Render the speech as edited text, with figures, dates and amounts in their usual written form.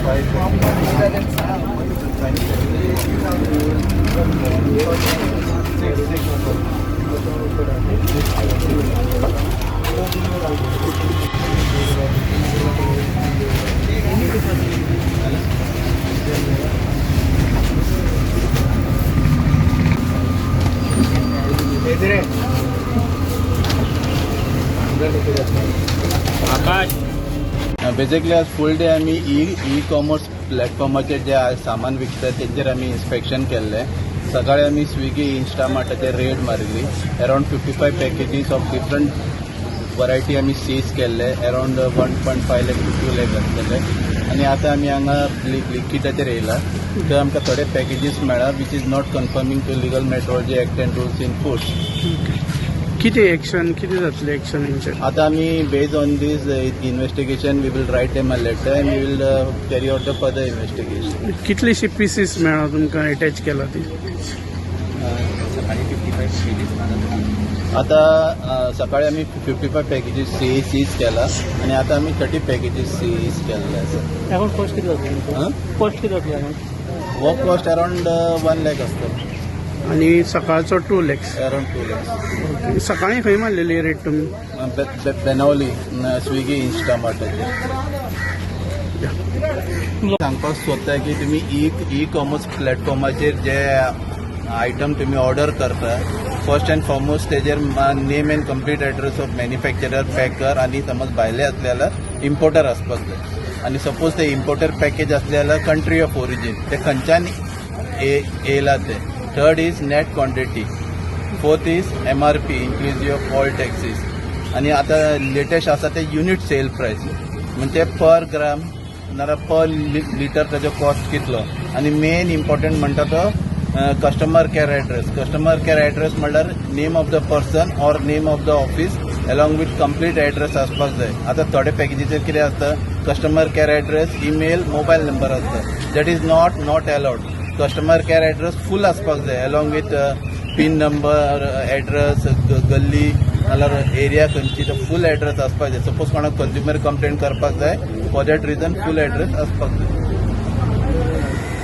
Five, six, six. Akash. Basically आज full day आमी e e commerce प्लॅटफॉर्माचेर जे आज सामान विकतात तेंचेर आमी इन्स्पेक्शन केल्लें. सकाळी आमी स्विगी इन्स्टामार्टाचेर रेड मारिल्ली. Around 55 packages of different variety आमी सीज केल्ले, around 1.5 lakh to 2 lakh आसतले. आनी आतां आमी हांगा ब्लिंकिटाचेर येयला, थंय आमकां थोडे पॅकेजीस मेळ्ळा which is not conforming to Legal Metrology Act and rules in force. कितें एक्शन, कितें जातलें एक्शन हेंचेर? आता आमी based on this investigation, we will write them a letter and we will carry out the further investigation. कितलीशी pieces मेळ्ळा तुमकां attach केला ती? सकाळी 55 पेजेस. आता सकाळी आमी 55 पॅकेजीस सीज केला आनी आता आमी 30 पॅकेजीस सीज केल्ले आसा. अराउंड कॉस्ट किती जातली? हं? कॉस्ट किती जातली अराउंड? हो कॉस्ट अराउंड 1 लॅक आसतलो. आनी सकाळचो 2 लॅक्स? अराउंड 2 लॅक्स. सकाळी खंय मारलेली रेट तुमी? बेनावली स्विगी इन्स्टामार्टाचेर. सांगपाक सोदता की तुमी ई ई कॉमर्स प्लॅटफॉर्माचेर जे आयटम तुमी ऑर्डर करता, फर्स्ट अँड फॉरमोस्ट तेजेर name and complete address of manufacturer, packer आनी समज भायले आसले जाल्यार इम्पोर्टर आसपाक जाय. आनी सपोज ते इम्पोर्टर पॅकेज आसले जाल्यार कंट्री ऑफ ओरिजीन, ते खंयच्यान येयला ते. Third is net quantity, fourth is MRP inclusive of all taxes आनी आतां लेटेस्ट आसा ते युनीट सेल प्रायस, म्हणजे पर ग्राम नाल्यार पर लिटर ताजो कॉस्ट कितलो. आनी मेन इम्पॉर्टंट म्हणटा तो customer care address. Customer care address म्हणल्यार name of the person or name of the office along with complete address आसपाक जाय. आतां थोडे पॅकेजीचेर कितें आसता, customer care address, email, mobile number आसता. That is not allowed. Customer care address full आसपाक जाय, along with pin number, address, गल्ली नाल्यार एरिया खंयची, तो फूल एड्रेस आसपाक जाय. सपोज कोणाक कंज्युमर कंप्लेन करपाक जाय, for that reason full address आसपाक जाय.